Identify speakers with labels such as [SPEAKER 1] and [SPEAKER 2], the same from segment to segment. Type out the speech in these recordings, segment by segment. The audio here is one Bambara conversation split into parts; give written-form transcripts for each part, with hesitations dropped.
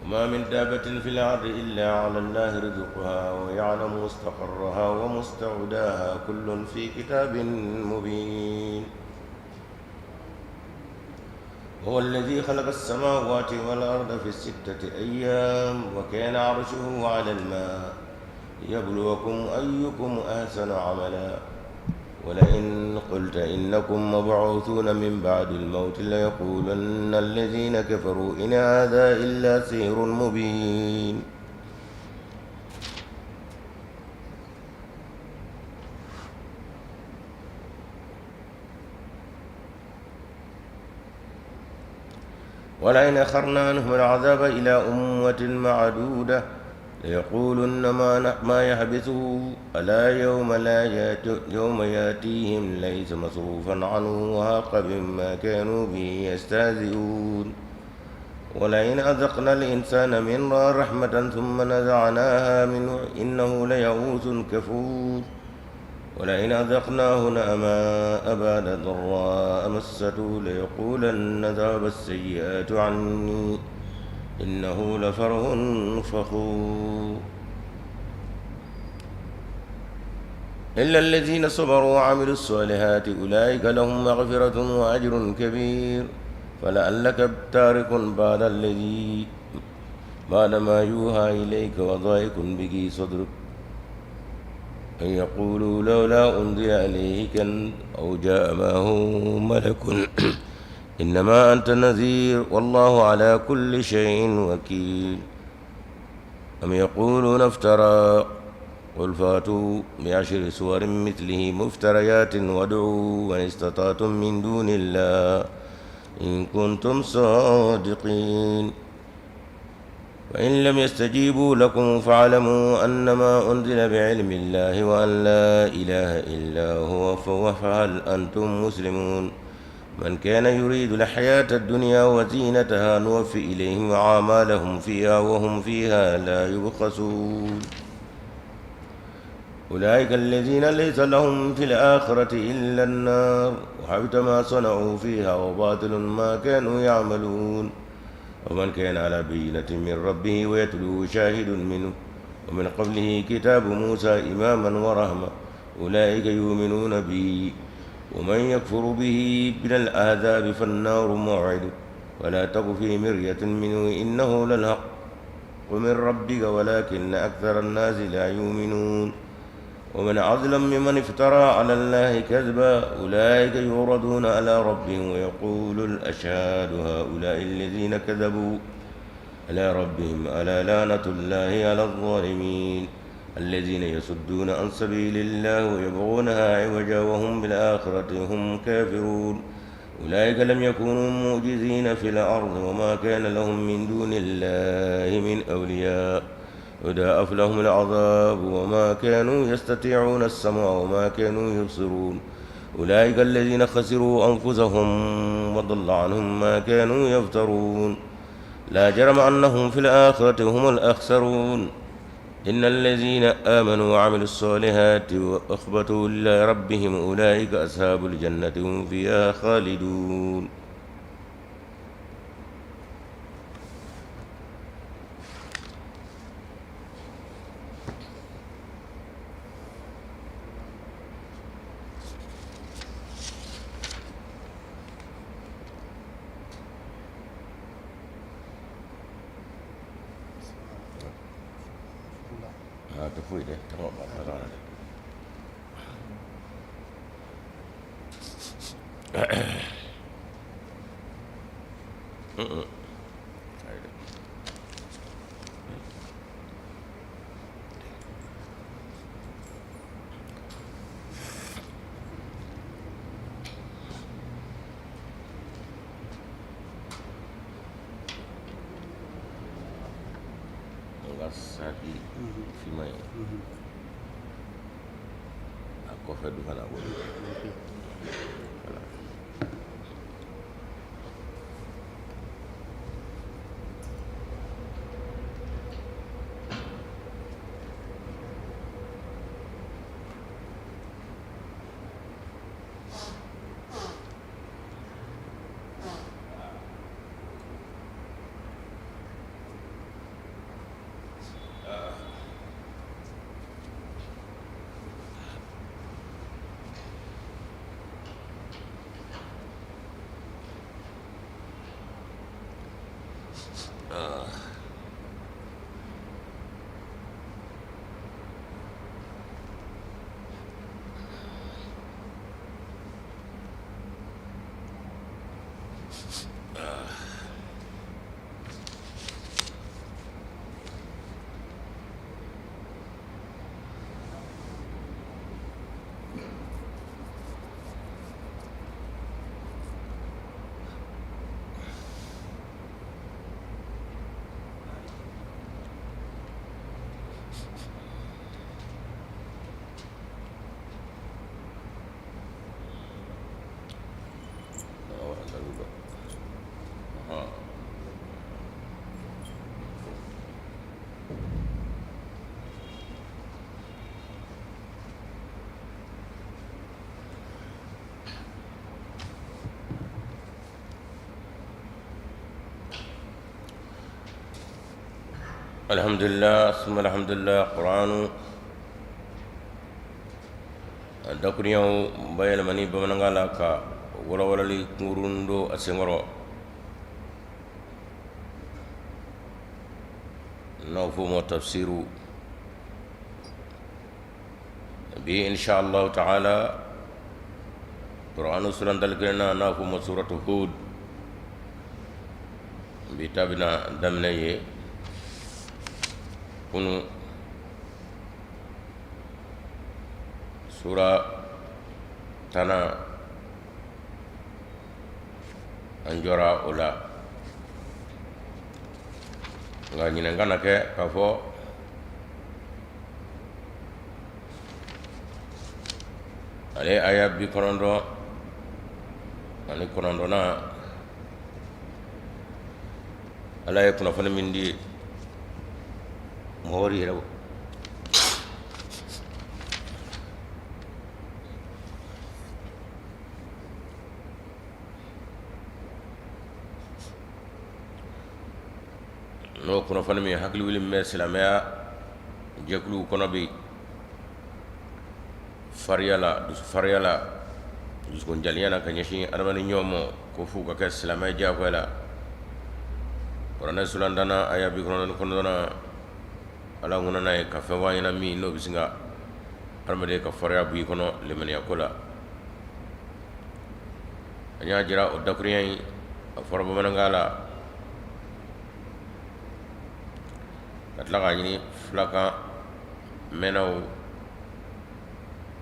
[SPEAKER 1] وما من دابة في الأرض إلا على الله رزقها ويعلم مستقرها ومستودعها كل في كتاب مبين. هو الذي خلق السماوات والأرض في 6 أيام وكان عرشه على الماء ليبلوكم أيكم أحسن عملا. ولئن قلت إنكم مبعوثون من بعد الموت ليقولن الذين كفروا إن هذا إلا سحر مبين. ولئن أخرنا عنهم العذاب إلى أمة معدودة ليقولن ما يحبسه ألا يوم يأتيهم ليس مصروفا عنه وحاق بما كانوا به يستهزئون. ولئن أذقنا الإنسان منا رحمة ثم نزعناها منه إنه ليئوس كفور. ولئن أذقناه نعماء بعد ضراء مسته ليقولن ذهب السيئات عني إنه لفرح فخور. إلا الذين صبروا وعملوا الصالحات أولئك لهم مغفرة وأجر كبير. فلعلك تارك بعد ما يوحى إليك وضائق به صدرك أن يقولوا لولا أنزل عليه كنز أو جاء معه ملك إنما أنت نذير والله على كل شيء وكيل. أم يقولون افترى قل فاتوا بعشر سور مثله مفتريات وادعوا من استطعتم من دون الله إن كنتم صادقين. وإن لم يستجيبوا لكم فاعلموا أنما أنزل بعلم الله وأن لا إله إلا هو فهل أنتم مسلمون. من كان يريد الحياة الدنيا وزينتها نوفي إليهم أعمالهم فيها وهم فيها لا يبخسون. أولئك الذين ليس لهم في الآخرة إلا النار وحبط ما صنعوا فيها وباطل ما كانوا يعملون. ومن كان على بينة من ربه ويتلوه شاهد منه ومن قبله كتاب موسى إماما ورحمة أولئك يؤمنون به ومن يكفر به من الأحزاب فالنار موعده ولا تك في مرية منه إنه للحق من ربك ولكن أكثر الناس لا يؤمنون. ومن أظلم ممن افترى على الله كذبا أولئك يعرضون على ربهم ويقول الأشهاد هؤلاء الذين كذبوا على ربهم ألا لعنة الله على الظالمين الذين يصدون عن سبيل الله ويبغونها عوجا وهم بالآخرة هم كافرون. أولئك لم يكونوا معجزين في الأرض وما كان لهم من دون الله من أولياء يضاعف لهم العذاب وما كانوا يستطيعون السمع وما كانوا يبصرون. أولئك الذين خسروا أنفسهم وضل عنهم ما كانوا يفترون. لا جرم أنهم في الآخرة هم الأخسرون. إن الذين آمنوا وعملوا الصالحات وأخبتوا إلى ربهم أولئك أصحاب الجنة هم فيها خالدون. A kɔfɛ du fana bolo. Alhamdulillah summa alhamdulillah Qur'anu a dakuruɲaw bayɛlɛmani bamanankan la ka walawalali kunkurun don a senkɔrɔ n'o f'o ma tafsiru bi insha Allah ta'ala Qur'anu sura 11nan n'a f'o ma suratu Hud bi ta bɛna daminɛ yen kunun sura 10nan an jɔra o la nka ɲinɛ kana kɛ k'a fɔ ale aya 99nan Ala ye kunnafoni min di mɔgɔ yɛrɛ n'o kunnafoni min hakili wuli min bɛ silamɛya jɛkuluw kɔnɔ bi fariya la dusu fariya la dusukunjalenya na ka ɲɛsin adamaden ɲɔgɔn ma ko f'u ka kɛ silamɛ diyagoya la kuranɛ sura 10nan aya 99nan ala ŋunana ye ka fɛn fɔ an ɲɛna min n'o bɛ sin ka adamaden ka fariya bɔ i kɔnɔ limaniya ko la an y'a jira o dakurunya in a fɔra bamanankan la ka tila k'a ɲini fulakan mɛnnaw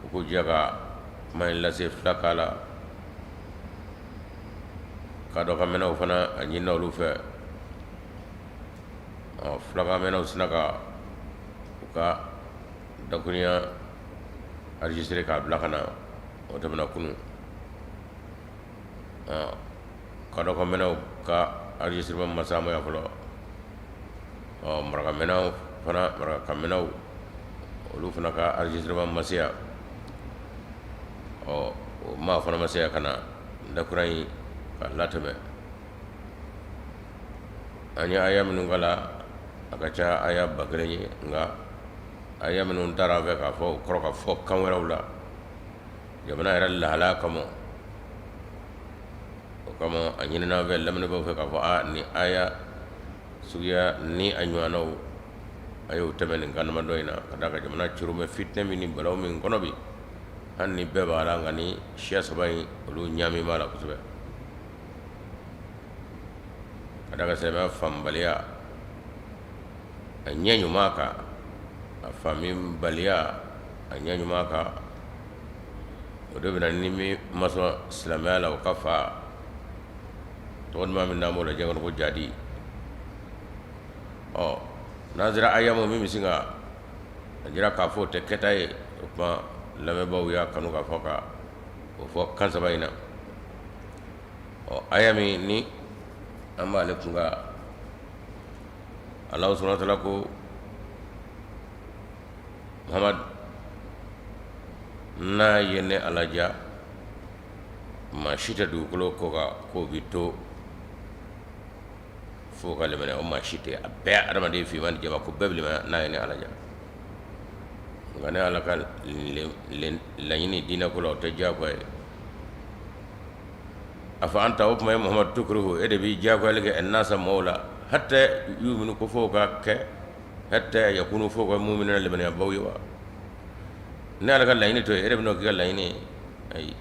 [SPEAKER 1] u k'u jija ka kuma in lase fulakan la kadɔkan mɛnnaw fana a ɲinina olu fɛ ɔ fulakan mɛnnaw sinna ka u ka dakurunya enregistré k'a bila ka na o tɛmɛna kunun kadɔkan mɛnnaw ka enregistrement ma s'an ma yan fɔlɔ ɔ maraka fana marakakan mɛnnaw olu fana ka enregistrement ma se yan ɔ o maa fana ma se yan ka na dakurunya in ka latɛmɛ an ye aya minnu kalan a ka ca aya 1000 ye nka aya minnu taara an fɛ k'a fɔ o kɔrɔ ka fɔ kan wɛrɛw la jamana yɛrɛ lahalaya kama o kama a ɲinina an fɛ lamɛnbaaw fɛ k'a fɔ a ni aya suguya ni a ɲɔgɔnnaw a y'o tɛmɛ nin kan damadɔ in na ka d'a kan jamana coron bɛ fitinɛ min ni balawu min kɔnɔ bi hali ni bɛɛ b'a la nka ni siya saba in olu ɲaami b'a la kosɛbɛ ka d'a kan silamɛya faamubaliya a ɲɛ ɲuman kan a faamubaliya a ɲɛ ɲuman kan o de bɛna ni min ma sɔn silamɛya la o ka fa tɔgɔ duman min n'an b'o la diɲɛ kɔnɔ ko jadi ɔ n'an sera aya ma min bɛ sin ka a jira k'a fɔ o tɛ kɛta ye o tuma lamɛnbaaw y'a kanu k'a fɔ ka o fɔ kan saba in na ɔ aya min ni an b'ale kun kan Alahu subahana wa taala ko Muhamadu n'a ye ne Ala diya maa si tɛ dugukolo kɔ kan k'o bɛ to fo ka limaniya o maa si tɛ a bɛɛ adamaden finman ni jɛman ko bɛɛ bɛ limaniya n'a ye ne Ala diya nka ne Ala ka laɲini diinɛ ko la o tɛ diyagoya ye afa anta o tuma e Muhamadu tukirihu e de b'i diyagoyali kɛ annasa mɔgɔw la hatta yuminu ko fo ka kɛ hatta yakunu fo ka muminina limaniyabaw ye wa ne Ala ka laɲini to yen e de bɛn'o k'i ka laɲini ye ayi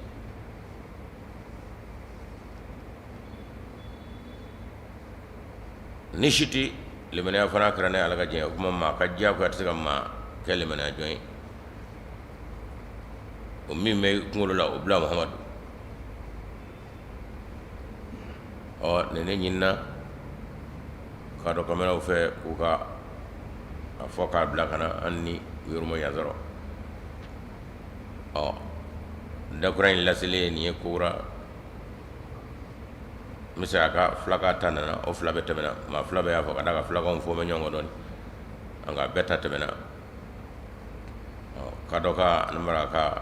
[SPEAKER 1] Ni si tɛ limaniya fana kɛra ne Ala ka diɲɛ o tuma maa ka diyagoya tɛ se ka maa kɛ limaniya jɔn ye o min bɛ kunkolo la o bila Muhamadu ɔ nin ne ɲinina kadɔ kamalew fɛ k'u ka a fɔ k'a bila ka na an ni u yɛrɛ ma yan sɔrɔ ɔ dakura in laselen nin ye kokura n bɛ se a ka fulaka ta nana o fila bɛɛ tɛmɛna maa fila bɛɛ y'a fɔ ka d'a kan fulakaw fɔ bɛ ɲɔgɔn kɔ dɔɔnin nka bɛɛ ta tɛmɛna kadɔ ka ani maraka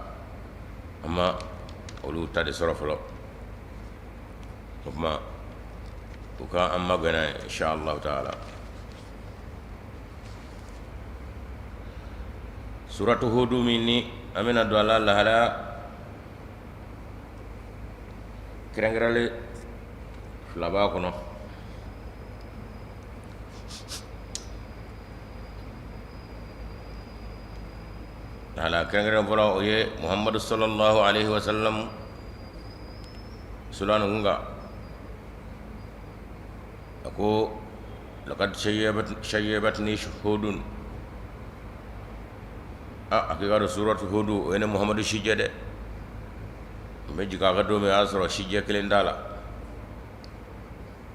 [SPEAKER 1] an ma olu ta de sɔrɔ fɔlɔ o tuma u ka an magɛn n'a ye inshallah taala suratu hudu min ni an bɛna don a la lahalaya kɛrɛnkɛrɛnlen fila b'a kɔnɔ lahalaya kɛrɛnkɛrɛn fɔlɔ o ye muhamadu sallallahu alaihi wasallam sula ninnu kan a ko laqad shayyabatni hudun a k'i k'a dɔn suratu hudu o ye ne muhamadu sijɛ dɛ n bɛ jigin a kan don min o y'a sɔrɔ sijɛ kelen t'a la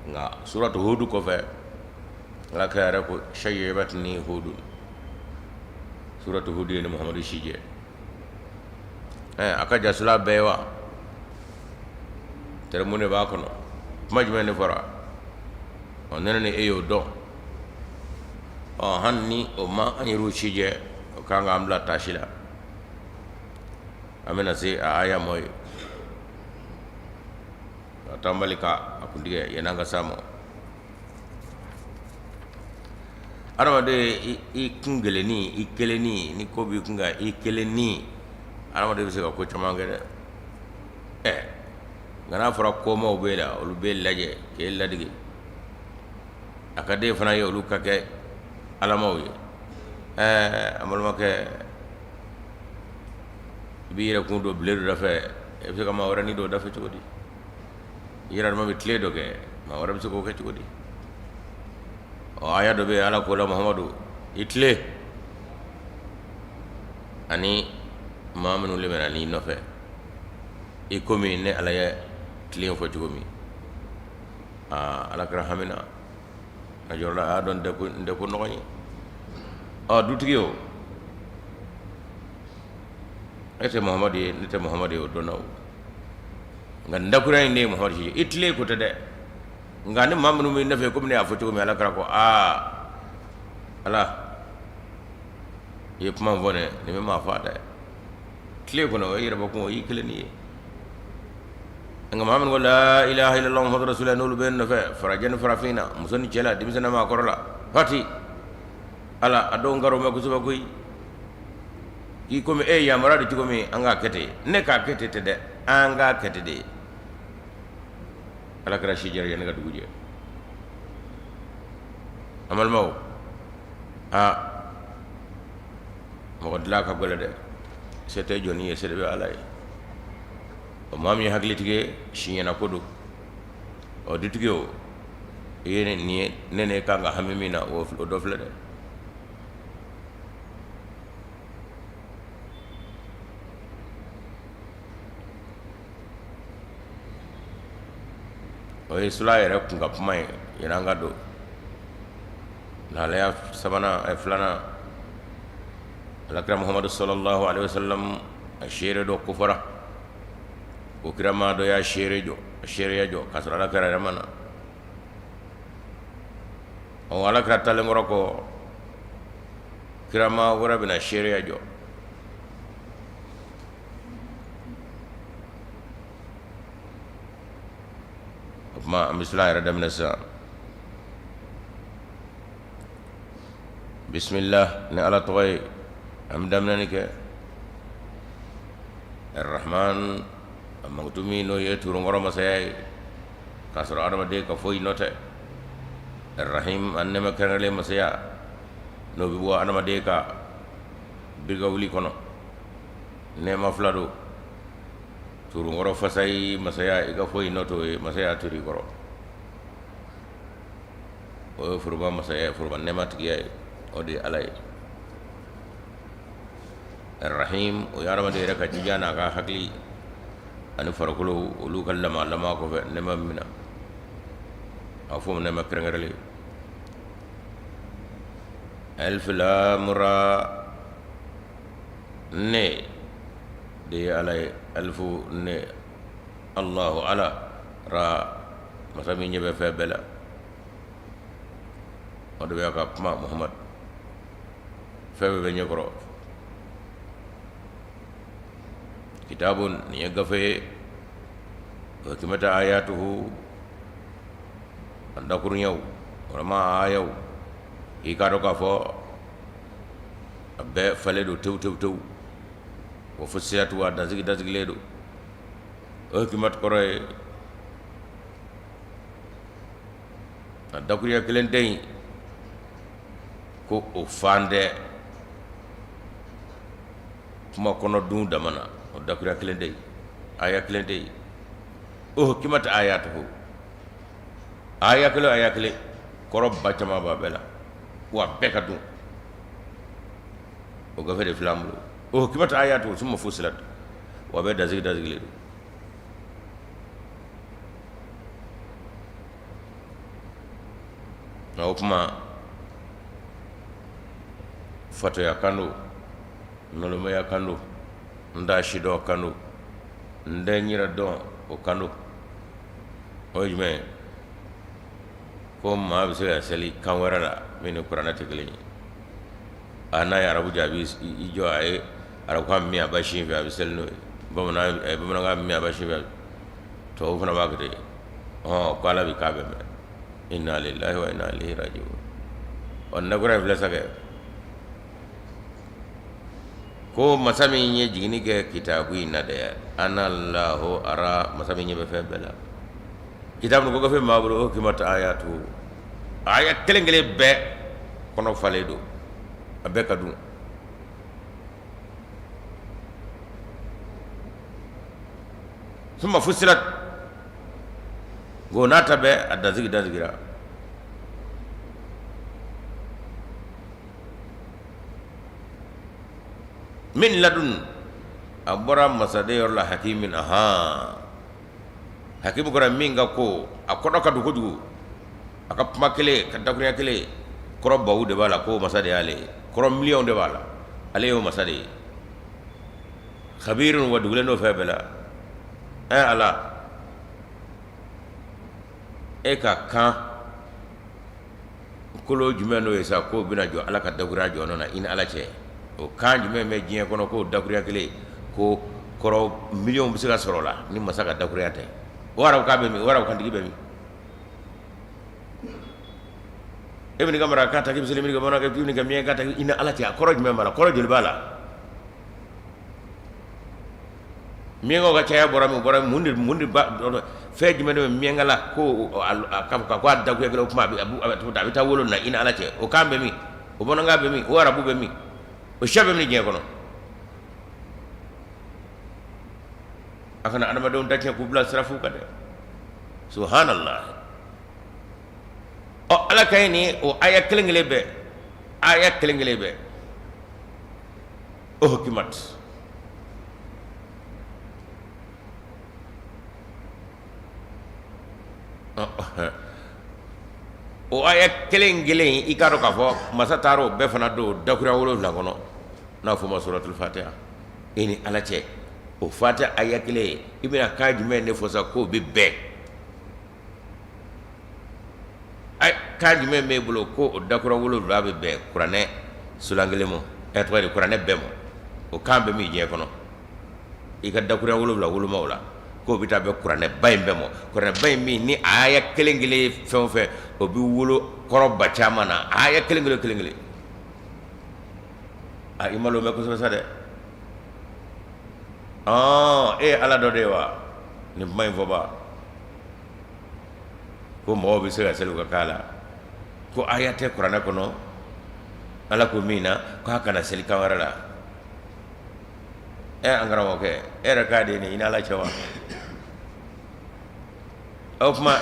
[SPEAKER 1] nka suratu hudu kɔfɛ ala kira yɛrɛ ko shayyabatni hudu suratu hudu ye ne muhamadu sijɛ a ka jan sula bɛɛ ye wa tɛrɛ mun de b'a kɔnɔ kuma jumɛn de fɔra ɔ ne ni e y'o dɔn ɔ hali ni o ma an yɛrɛw sijɛ o kan k'an bila taasi la an bɛna se a aya mɔ ye a t'an bali ka a kuntigɛ yan'an ka s'a ma adamaden i kun kelenni i kelenni ni ko b'i kun kan i kelenni adamaden bɛ se ka ko caman kɛ dɛ ɛ nka n'a fɔra kɔmaw b'e la olu b'e lajɛ k'e ladege a ka den fana ye olu ka kɛ alamaw ye ɛɛ an balimakɛ i b'i yɛrɛ kun don bile dɔ da fɛ e bɛ se ka maa wɛrɛ ni don o da fɛ cogo di i yɛrɛ dama bɛ tile dɔ kɛ maa wɛrɛ bɛ se k'o kɛ cogo di ɔ aya dɔ bɛ yen ala ko la muhamadu i tile ani maa minnu limaniya i nɔfɛ i komi ne ala ye tilen fɔ cogo min aa ala kira hamina a jɔrɔla a y'a dɔn nin tɛ ko nɔgɔn ye ɔ dutigi o e tɛ muhamadu ye ne tɛ muhamadu ye o dɔnna o nka nin dakuruya in de ye muhamadu ye i tilen ko tɛ dɛ nka ni maa minnu b'i nɔfɛ komi ne y'a fɔ cogo min ala kira ko aa ala i ye kuma fɔ ne nin bɛ maa faa dɛ tile kɔnɔ o ye yɛrɛbakun o y'i kelen ye nka maa minnu ko la ilaha illallah muhammadu rasulullah n'olu bɛ n nɔfɛ farajɛ ni farafin na muso ni cɛ la denmisɛn na maakɔrɔ la fati ala a dɔw nkalon bɛ kosɛbɛ koyi i komi e ye yamaruya di cogo min an k'a kɛ ten ne k'a kɛ ten tɛ dɛ an k'a kɛ ten de ala kira si jɛra yanni ka dugu jɛ an balimaw aa mɔgɔ dilan ka gɛlɛn dɛ se tɛ jɔnni ye se de bɛ ala ye o maa min ye hakilitigi ye si ɲɛna ko don ɔ dutigi o i ye nin ye ne ne kan ka hami min na o dɔ filɛ dɛ O ye sura yɛrɛ kun ka kuma ye yan'an ka don lahalaya sabanan filanan alakira muhamadu sallallahu alaihi wasallam a seere dɔ kofɔra o kirama dɔ y'a seere jɔ seereya jɔ k'a sɔrɔ alakira yɛrɛ ma na ɔ alakira taalen kɔrɔ kɔ kirama wɛrɛ bɛna seereya jɔ O tuma an bɛ sura yɛrɛ daminɛ sisan bisimila ni ala tɔgɔ ye an bɛ daminɛni kɛ arahman a mankutu min n'o ye turunkɔrɔ masaya ye k'a sɔrɔ adamaden ka foyi nɔ tɛ arahim a nɛɛma kɛrɛnkɛrɛnlen masaya n'o bɛ bɔ adamaden ka birikawuli kɔnɔ nɛɛma fila don turunkɔrɔ fasayi masaya i ka foyi nɔ t'o ye masaya tori kɔrɔ O ye foroba masaya ye, foroba nɛɛmatigiya ye, o de ye Ala ye. Rahim, o ye hadamaden yɛrɛ ka jija n'a ka hakili ani farikolo olu ka lama lama kɔfɛ nɛɛma min na, a fɔ o nɛɛma kɛrɛnkɛrɛnlen. Alif lam ra, ne de ye Ala ye. Alifu ne, Allahu Ala, ra masa min ɲɛ bɛ fɛn bɛɛ la, o de bɛ ka kuma Muhamadu, fɛn bɛɛ bɛ ɲɛkɔrɔ. Kitabu nin ye gafe ye, uhkimat ayatuhu, a dakurunɲɛw walima ayaw, i k'a dɔn k'a fɔ a bɛɛ falen don tewu tewu tewu. Wa fussilat, a dansigi dansigilen don. Uhkimat kɔrɔ ye a dakurunya kelen tɛ yen ko o fan tɛ kuma kɔnɔ dun dama na, o dakurunya kelen tɛ yen, aya kelen tɛ yen. Uhkimat ayatuhu, aya kelen aya kelen kɔrɔ ba caman b'a bɛɛ la, wa bɛɛ ka dun. O gafe de filɛ an bolo. Uhkimat ayatuhu summa fussilat, wa bɛɛ dansigi dansigilen don. Nka o kuma fatɔya kan don, nalonmaya kan don, n t'a si dɔn kan don, n tɛ n yɛrɛ dɔn o kan don. O ye jumɛn ye? Ko maa bɛ se ka seli kan wɛrɛ la min ni kuranɛ tɛ kelen ye. A n'a ye arabu jɛ, a b'i jɔ, a ye arabukan min a ba sin fɛ, a bɛ seli n'o ye. Bamanankan min a ba sin fɛ, tubabu fana b'a kɛ ten. Ɔn, ko Ala bɛ k'a bɛɛ mɛn. Inna lillahi wa inna ilayhi raji'un. Ɔ, nin dakura in filɛ sa kɛ, ko masa min ye jiginni kɛ kitabu in na dɛ, anallahu ara, masa min ɲɛ bɛ fɛn bɛɛ la. Kitabu ko gafe min b'a bolo, uhkimat ayatu, aya kelen kelen bɛɛ kɔnɔ falen don, a bɛɛ ka dun. Summa fussilat, ko n'a ta bɛɛ a dansigi dansigira. Min ladun, a bɔra masaden yɔrɔ la, hakimin, ahan, hakimu kɔrɔ min ka ko a kɔnɔ ka dun kojugu, a ka kuma kelen ka dakurunya kelen kɔrɔ baw de b'a la, ko masa de y'ale ye, kɔrɔ miliyɔn de b'a la, ale y'o masa de ye. Khabirun, wa dugulen don fɛn bɛɛ la. Ɛ Ala, e ka kan kolo jumɛn n'o ye sa k'o bɛna jɔ Ala ka dakurunya jɔ nɔ na i ni Ala cɛ? O kan jumɛn bɛ diɲɛ kɔnɔ k'o dakurunya kelen ko kɔrɔ miliyɔn bɛ se ka sɔrɔ o la ni masa ka dakurunya tɛ? O arabukan bɛ min? O arabukantigi bɛ min? E bɛ ka marakakan ta k'i bɛ seli, ka bamanankan k'i bɛ ka miyanka ta, i ni Ala cɛ, a kɔrɔ jumɛn b'a la? Kɔrɔ joli b'a la? Miyankaw ka caya bɔra min, bɔra mun de, mun de ba fɛn jumɛn de bɛ miyanka la ko a ko a dakuya kelen o kuma a bɛ taa wolo na i ni Ala cɛ? O kan bɛ min? O bamanankan bɛ min? O arabu bɛ min? O siya bɛ min diɲɛ kɔnɔ? A kana adamadenw ta tiɲɛ k'u bila sira fu kan dɛ. Subhanallah. Ɔ, Ala ka ye nin o aya kelen kelen bɛɛ, aya kelen kelen bɛɛ uhkimat, o aya kelen kelen, i k'a dɔn k'a fɔ masa taara o bɛɛ fana don dakuruya 7 kɔnɔ n'a fɔ ma suratul fatiha. E ni Ala cɛ, o fatiha aya kelen, i bɛna kan jumɛn de fɔ sa k'o bɛ bɛn? Kan jumɛn b'e bolo ko o dakura 7 bɛ bɛn kuranɛ suran kelen ma? Ɛ, tɔgɔ di, kuranɛ bɛɛ ma, o kan bɛ min diɲɛ kɔnɔ? I ka dakuruya 7 woloma o la k'o bɛ taa bɛn kuranɛ ba in bɛɛ ma, kuranɛ ba in min ni aya kelen kelen ye fɛn o fɛn, o bɛ wolo kɔrɔ ba caman na, aya kelen kelen kelen kelen. A i malo bɛ kosɛbɛ sa dɛ. E ye Ala dɔ de ye wa? Nin kuma in fɔba ko mɔgɔw bɛ se ka seli u ka kan la, ko aya tɛ kuranɛ kɔnɔ Ala ko min na k'a kana seli kan wɛrɛ la. Ɛ, an karamɔgɔkɛ, e yɛrɛ k'a de ye nin i ni Ala cɛ wa? O tuma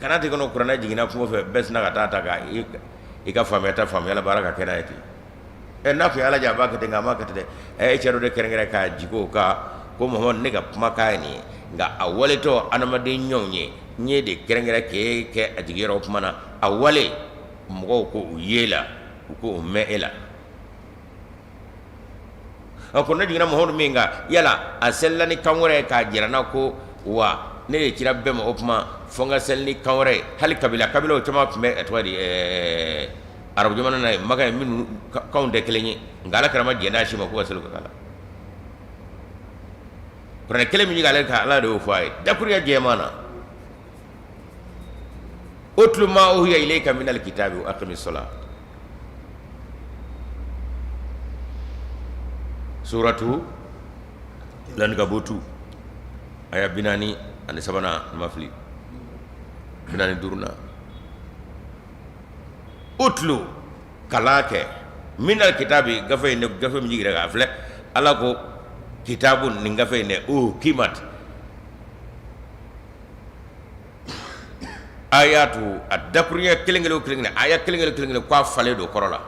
[SPEAKER 1] Kana tɛ kɔnɔ kuranɛ jiginna kungo fɛ, bɛɛ sinna ka taa ta ka i ka faamuya ta faamuya la baara ka kɛ n'a ye ten. Ɛ, n'a tun ye Ala diya a b'a kɛ ten, nka a m'a kɛ ten dɛ. Ɛ, e cɛ dɔ de kɛrɛnkɛrɛn k'a jigin o kan ko Muhamadu, ne ka kumakan ye nin ye, nka a waletɔ adamaden ɲɔgɔnw ye, n ye de kɛrɛnkɛrɛn k'e kɛ a jigi yɔrɔ. O tuma na a wale mɔgɔw ko u ye la, u ko u mɛn e la. A ko ne jiginna Muhamadu min kan, yala a selila ni kan wɛrɛ ye k'a jira n na ko wa ne de cira bɛɛ ma? O tuma fo n ka seli ni kan wɛrɛ ye. Hali kabilaw caman tun bɛ, tɔgɔ di, arabu jamana na yen, Maka yen, minnu kanw tɛ kelen ye, nka ala kira ma jɛn n'a si ma k'u ka seli ka la. Kuranɛ kelen min jigin ale kan, Ala de y'o fɔ a ye dakuruya jɛman na: utlu ma uhiya ilayka minal kitabi wa aqimi sala. Suratu lankabutu aya 43nan, ma fili, 45nan. Utlu, kalan kɛ, minal kitabi, gafe in, gafe min jiginra k'a filɛ. Ala ko kitabu, nin gafe in dɛ, uhkimat ayatu, a dakuruɲɛ kelen kelen kelen kelen, aya kelen kelen kelen kelen, k'a falen don kɔrɔ la.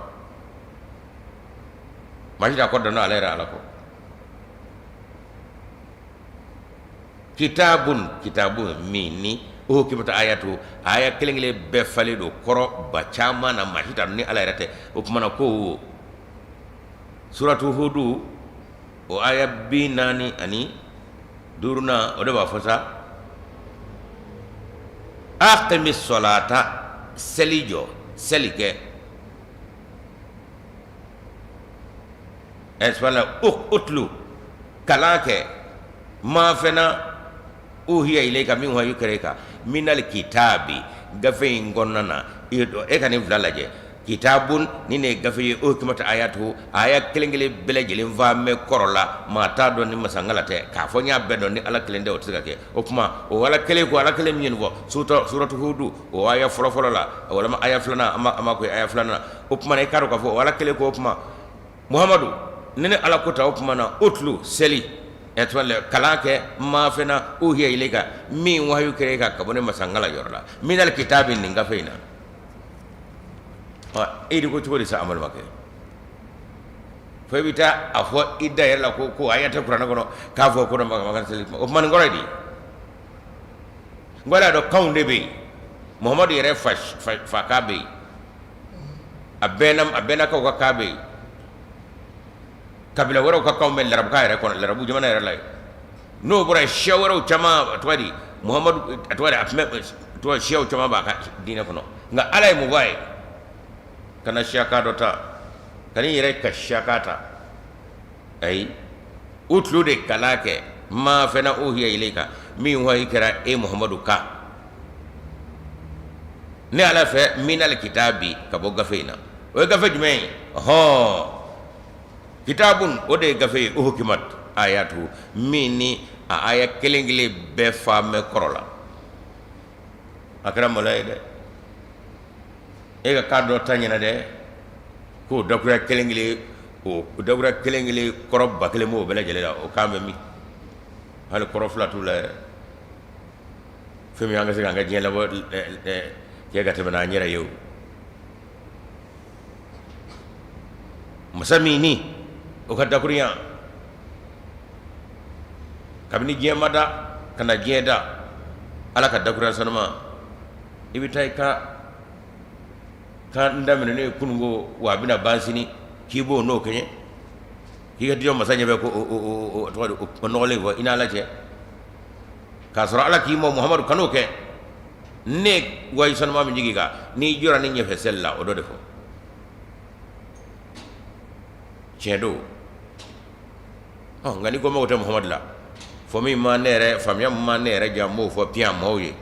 [SPEAKER 1] Maa si t'a kɔrɔ dɔn n'ale yɛrɛ Ala kɔ. Kitabun, kitabu min ni uhkimat ayatu, aya kelen kelen bɛɛ falen don kɔrɔ ba caman na, maa si t'a dɔn ni Ala yɛrɛ tɛ. O tuma na ko suratu Hudu, o aya 45nan, o de b'a fɔ sa: aqimi sɔlata, seli jɔ, seli kɛ. Ɛ utlu, kalan kɛ, ma fɛn na uhiya ilayka, min wahayu kɛra e kan, minal kitabi, gafe in kɔnɔna na. E ka nin fila lajɛ: kitabun, nin de ye gafe ye, uhkimat ayatu, aya kelen kelen bɛɛ lajɛlen fa mɛn kɔrɔ la, maa t'a dɔn ni masangala tɛ. K'a fɔ n y'a bɛɛ dɔn ni Ala kelen tɛ, o tɛ se ka kɛ. O tuma o Ala kelen ko, Ala kelen min ye nin fɔ suratu Hudu, o aya fɔlɔfɔlɔ la, walima aya filanan, an ma ko aya filanan. O tuma na i k'a dɔn k'a fɔ o Ala kelen ko, o tuma Muhamadu, ni ne Ala ko ta, o tuma na utlu, seli, kalan kɛ, ma fɛn na uhiya ilayka, min wahayu kɛra e kan ka bɔ ne masangala yɔrɔ la, minal kitabi, nin gafe in na. E de ko cogo di sa, an balimakɛ? Fo i bɛ taa a fɔ i da yɛrɛ la ko aya tɛ kuranɛ kɔnɔ k'a fɔ ko makan seli. O tuma nin kɔrɔ ye di? N y'a dɔn kanw de bɛ yen. Muhamadu yɛrɛ fa kan bɛ yen, a bɛnnakaw ka kan bɛ yen, kabila wɛrɛw ka kanw bɛ larabukan yɛrɛ kɔnɔ, larabu jamana yɛrɛ la yen. N'o bɔra yen, siya wɛrɛw caman, a tɔgɔ di, Muhamadu, a tɔgɔ di, a tun bɛ tɔgɔ, siyaw caman b'a ka diinɛ kɔnɔ. Nka Ala ye mun fɔ a ye? Kana siyakan dɔ ta, kan'i yɛrɛ ka siyakan ta. Ayi, utlu de, kalan kɛ, ma fɛn na uhiya ilayka, min wahayi kɛra e Muhamadu kan ne Ala fɛ, minal kitabi, ka bɔ gafe in na. O ye gafe jumɛn ye? Hɔn, kitabun, o de ye gafe ye, uhkimat ayatu, min ni a aya kelen kelen bɛɛ fa mɛn kɔrɔ la. A kɛra maloya ye dɛ, e ka kan dɔ ta ɲɛna dɛ, k'o dakuruya kelen kelen, o dakuruya kelen kelen kɔrɔ 1000 b'o bɛɛ lajɛlen la. O kan bɛ min? Hali kɔrɔ fila t'u la yɛrɛ. Fɛn min an ka se k'an ka diɲɛ labɔ kɛ ka tɛmɛ n'an yɛrɛ ye. O masa min ni o ka dakurunya kabini diɲɛ ma da ka na diɲɛ da, Ala ka dakurunya sanuma, i bɛ taa i ka kan daminɛ ne ye kununko, wa a bɛna ban sini, k'i b'o n'o kɛɲɛ, k'i ka jɔ masa ɲɛfɛ ko o tɔgɔ di, o nɔgɔlen fɔ i n'Ala cɛ, k'a sɔrɔ Ala k'i ma Muhamadu kan'o kɛ. Ne wahayu sanuma min jigin kan, n'i jɔra ne ɲɛfɛ seli la, o dɔ de fɔ. Tiɲɛ don. Nka n'i ko mago tɛ Muhamadu la, fɔ min ma ne yɛrɛ faamuya, min ma ne yɛrɛ diya, n b'o fɔ piyan maaw ye.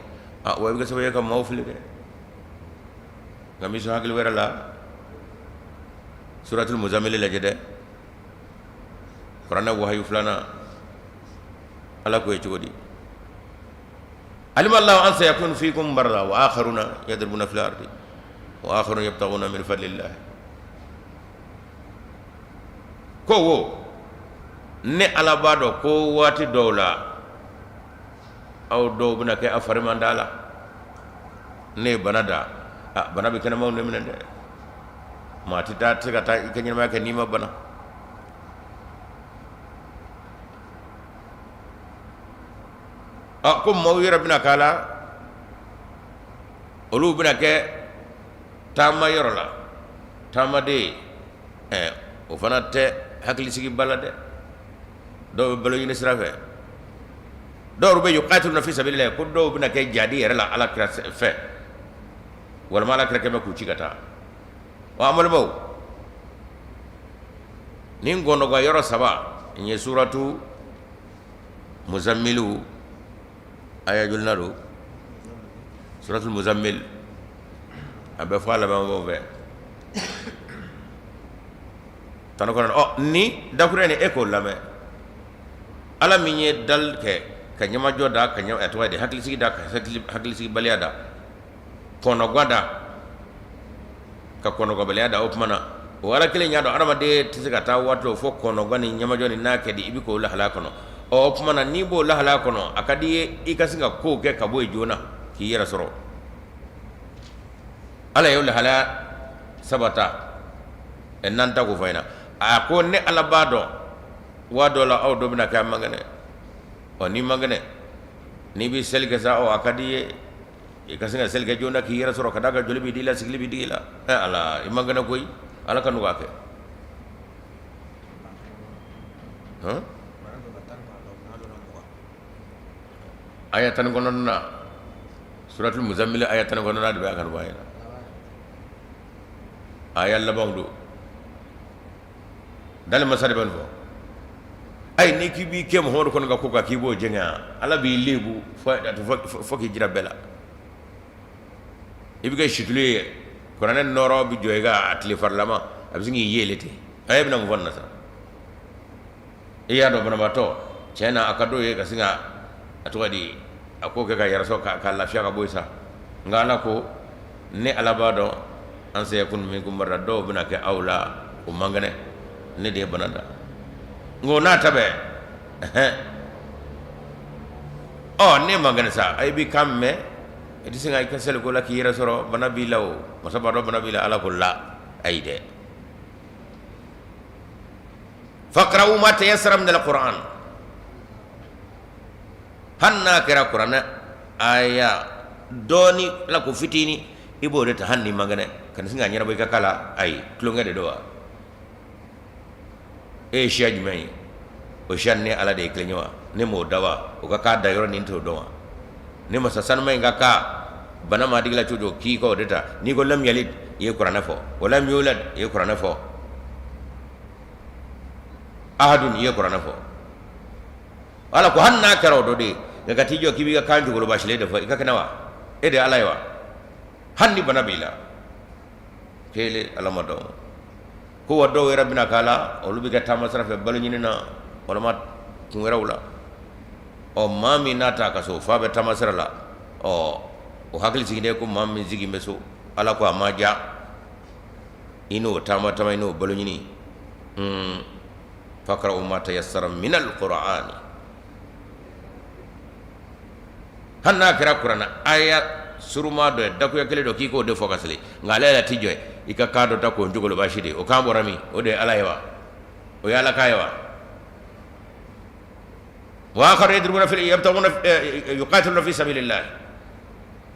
[SPEAKER 1] Wa i bɛ kɛ sababu ye ka maaw fili dɛ. Nka n bɛ sɔn hakili wɛrɛ la. Suratul Muzamili lajɛ dɛ, kuranɛ wahayu filanan. Ala ko ye cogo di? Alima Allahu an sayakunu fikum marda wa akharuna yadribuna fil ardi wa akharuna yabtaguna min fadlillah. Ko wo, ne Ala b'a dɔn ko waati dɔw la, aw dɔw bɛna kɛ a fari man d'a la. Ne ye bana da, a bana bɛ kɛnɛmaw de minɛ dɛ. Maa tɛ taa se ka taa i ka ɲɛnamaya kɛ n'i ma bana. Ɔ, ko maaw yɛrɛ bɛna k'a la, olu bɛna kɛ taama yɔrɔ la, taamaden. Ɛ, o fana tɛ hakilisigiba la dɛ. Dɔw bɛ balo ɲini sira fɛ, dɔw bɛ yuqatiluna fi sabilillah, ko dɔw bɛna kɛ jadi yɛrɛ la ala kira fɛ, walima ala kira kɛmɛ k'u ci ka taa. Wa an balimaw, nin gɔndɔgɔ yɔrɔ saba n ye suratu muzammilu aya jolina don? Suratul muzammil, a bɛ fɔ a laban fɛ 19. Ɔ, ni dakuruɲɛ nin, e k'o lamɛn. Ala min ye dali kɛ ka ɲɛmajɔ da, ka ɲɛ tɔgɔ de hakilisigi da, ka hakilisigibaliya da, kɔnɔgwan da, ka kɔnɔgwanbaliya da, o tuma na o Ala kelen y'a dɔn adamaden tɛ se ka taa waati o fo kɔnɔgwan ni ɲɛmajɔ ni n'a kɛ di, i bɛ k'o lahalaya kɔnɔ. Ɔ, o tuma na n'i b'o lahalaya kɔnɔ, a ka di i ye i ka se ka kow kɛ ka bɔ yen joona k'i yɛrɛ sɔrɔ. Ala y'o lahalaya saba ta n'an ta k'o fɔ ɲɛna. A ko ne Ala b'a dɔn waa dɔ la aw dɔ bɛna kɛ a man kɛnɛ. Ɔ, n'i man kɛnɛ, n'i bɛ seli kɛ sa, ɔ, a ka di i ye i ka se ka seli kɛ joona k'i yɛrɛ sɔrɔ, ka d'a kan joli bɛ d'i la, sigili bɛ digi i la. Ɛ Ala, i man kɛnɛ koyi, Ala ka nɔgɔya kɛ. Hɔn, aya 19 na, suratul muzammil aya 19 de bɛ a ka nɔgɔya ɲɛna. Aya labanw don. Dali masa de bɛ nin fɔ. Ayi, n'i k'i b'i kɛ Muhamadu kɔni ka ko kan k'i b'o jɛngɛ, Ala b'i lebu fo k'i jira bɛɛ la. I bɛ kɛ situlu ye, kuranɛ nɔɔrɔ bɛ jɔ i kan a tile farilama, a bɛ sin k'i yeele ten. A e bɛna mun fɔ nin na sa? I y'a dɔn banabaatɔ tiɲɛ na, a ka d'o ye ka sin ka a tɔgɔ di a k'o kɛ ka yɛrɛ sɔrɔ ka lafiya ka bɔ yen sa. Nka Ala ko ne Ala b'a dɔn an sayakunu minkum marda, dɔw bɛna kɛ aw la o man kɛnɛ, ne de ye bana da. Nka o n'a ta bɛɛ, ɔ, ne man kɛnɛ sa, i b'i kan mɛn, i tɛ se ka i ka seli ko la k'i yɛrɛ sɔrɔ, bana b'i la. O masa b'a dɔn bana b'i la. Ala ko la, ayi dɛ, faqra'u ma tayassara min al-Qur'an, hali n'a kɛra kuranɛ aya dɔɔni la ko fitinin, i b'o de ta hali n'i man kɛnɛ, ka sin k'a ɲɛnabɔ i ka kala. Ayi, tulonkɛ de don wa? E ye siya jumɛn ye? O siya ni Ala de ye kelen ye wa? Ne m'o da wa? O ka k'a da yɔrɔ nin t'o dɔn wa? Ne masa sanuma in ka kan bana maa digila cogo cogo k'i ka o de ta. N'i ko lam yalid, i ye kuranɛ fɔ. Wa lam yulad, i ye kuranɛ fɔ. Ahadun, i ye kuranɛ fɔ. Ala ko hali n'a kɛra o dɔ de ye, nka ka t'i jɔ k'i b'i ka kan jogolobasilen de fɔ, i ka kɛnɛ wa? E de ye Ala ye wa? Hali ni bana b'i la kelen, Ala ma dɔn ko wa dɔw yɛrɛ bɛna k'a la, olu bɛ kɛ taama sira fɛ balo ɲini na walima kun wɛrɛw la. Ɔ, maa min n'a t'a ka so f'a bɛ taama sira la, ɔ, o hakili sigilen ko maa min sigi bɛ so, Ala ko a ma diya i n'o taama taama, i n'o balo ɲini. Faqra'u ma tayassara min al-Qur'ani, hali n'a kɛra kuranɛ aya suruma dɔ ye, dakuya kelen dɔ, k'i k'o de fɔ ka seli. Nka ale yɛrɛ t'i jɔ i ka kan dɔ ta k'o jogolobasi de. O kan bɔra min? O de ye Ala ye wa? O ye Ala kan ye wa? Wa akharu yadribuna fil yabtaguna yuqatiluna fi sabilillah,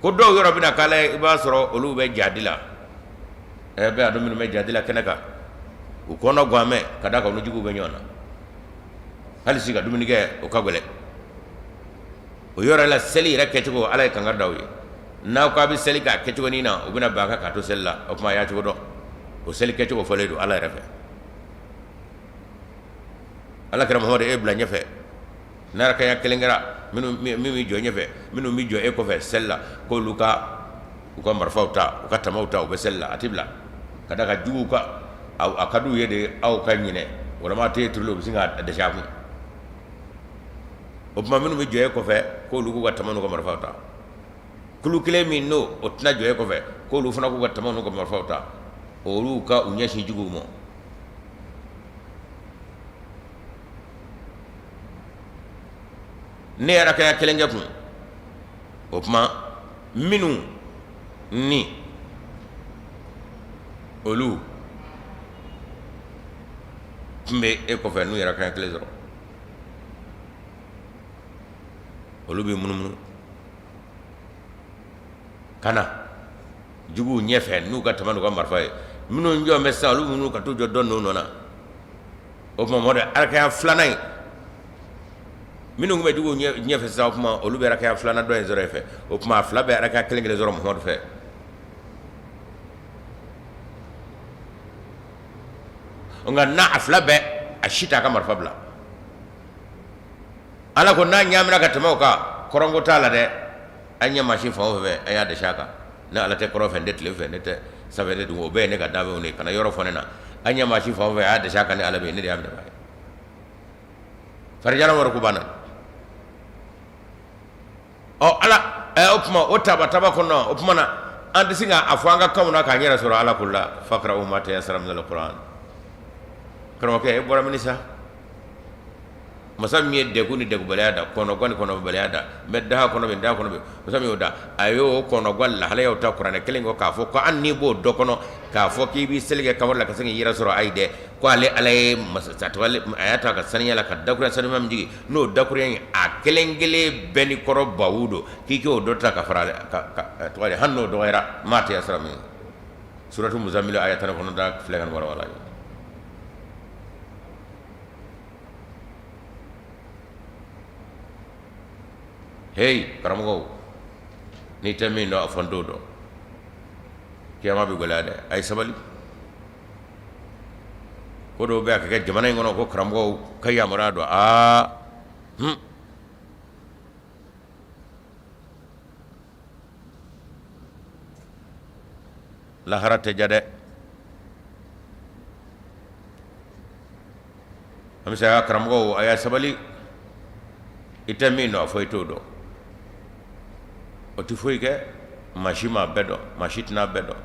[SPEAKER 1] ko dɔw yɔrɔ bɛna k'ala ye, i b'a sɔrɔ olu bɛ jadi la. Ɛ bɛ a dɔn minnu bɛ jadi la kɛnɛ kan, u kɔnɔ gan mɛn ka d'a kan u ni juguw bɛ ɲɔgɔn na, hali si ka dumuni kɛ o ka gɛlɛn. O yɔrɔ la, seli yɛrɛ kɛcogo, Ala ye kangari da u ye, n'aw k'a bɛ seli k'a kɛcogo nin na, u bɛna ban kan k'a to seli la. O tuma a y'a cogo dɔn, o seli kɛcogo fɔlen don Ala yɛrɛ fɛ. Ala kira Muhamadu e bila ɲɛfɛ n'a kelen kɛra, minnu bɛ jɔ ɲɛfɛ, minnu bɛ jɔ e kɔfɛ seli la, k'olu ka u ka marifaw ta, u ka tamaw ta, u bɛ seli la, a tɛ bila ka da ka juguw ka a ka d'u ye de aw ka ɲinɛ, walima a tɛ turuli, u bɛ sin ka dɛsɛ a kun. O tuma minnu bɛ jɔ e kɔfɛ, k'olu k'u ka tama n'u ka marifaw ta. Kulu kelen min n'o o tɛna jɔ e kɔfɛ, k'olu fana k'u ka tama n'u ka marifaw ta, olu ka u ɲɛsin juguw ma. Ne yɛrɛ kɛ kelen kɛ kun. O tuma minnu Ni olu tun bɛ e kɔfɛ n'u ye raka kelen sɔrɔ, olu bɛ munumunu ka na juguw ɲɛfɛ n'u ka tama n'u ka marifa ye. Minnu jɔ bɛ sa, olu minnu ka t'u jɔ dɔ ninnu nɔ na. O tuma mɔdɛ arakaya filanan in, minnu tun bɛ juguw ɲɛfɛ sisan, o tuma olu bɛ arakaya filanan dɔ in sɔrɔ e fɛ. O tuma a fila bɛ arakaya kelen kelen sɔrɔ Muhamadu fɛ. Nka n'a a fila bɛɛ, a si t'a ka marifa bila. Ala ko n'a ɲaamina ka tɛmɛ o kan, kɔrɔnko t'a la dɛ. An ɲɛ maa si fan o fɛ, a y'a dɛsɛ a kan. Ne Ala tɛ kɔrɔn fɛ, n tɛ tilebin fɛ, ne tɛ sanfɛ, ne dugu, o bɛɛ ye ne ka danfɛnw de ye. Kana yɔrɔ fɔ ne na. An ɲɛ maa si fan o fɛ, a y'a dɛsɛ a kan. Ne Ala bɛ yen, ne de y'a minɛbaa ye. Farijala wari ko banna. Ɔ Ala, o tuma o taba taba kɔnɔ, o tuma na an tɛ se k'a fɔ an ka kanw na k'an yɛrɛ sɔrɔ. Ala ko la faqra'u ma tayassara minal Qur'an. Karamɔgɔkɛ, e bɔra mini sa? Masa min ye degun ni degunbaliya da, kɔnɔgwan ni kɔnɔbaliya da, n bɛ daha kɔnɔ bi, n t'a kɔnɔ bi, masa min y'o da, a y'o kɔnɔgwan lahalayaw ta kuranɛ kelen kɔ k'a fɔ ko an n'i b'o dɔ kɔnɔ k'a fɔ k'i b'i seli kɛ kaburu la ka se k'i yɛrɛ sɔrɔ. Ayi dɛ, ko ale Ala ye masa a y'a ta ka saniya la ka dakuruya sanuma min jigin, n'o dakuruya in a kelen kelen bɛɛ ni kɔrɔ bawu don, k'i k'o dɔ ta ka fara tɔgɔ de, hali n'o dɔgɔyara, ma tayassara min. Suratu Muzamil aya 19 filɛ ka nin walawala ye. Heyi karamɔgɔw, n'i tɛ min dɔn, a fɔ n t'o dɔn. Kiyama bɛ gɛlɛya dɛ, a ye sabali. Ko dɔw bɛ a ka kɛ jamana in kɔnɔ ko karamɔgɔw ka yamaruya don. Aa hun, lahara tɛ ja dɛ. An bɛ se a karamɔgɔw, a y'a sabali. I tɛ min dɔn, a fɔ i t'o dɔn. O tɛ foyi kɛ. Maa si m'a bɛɛ dɔn, maa si tɛna bɛɛ dɔn.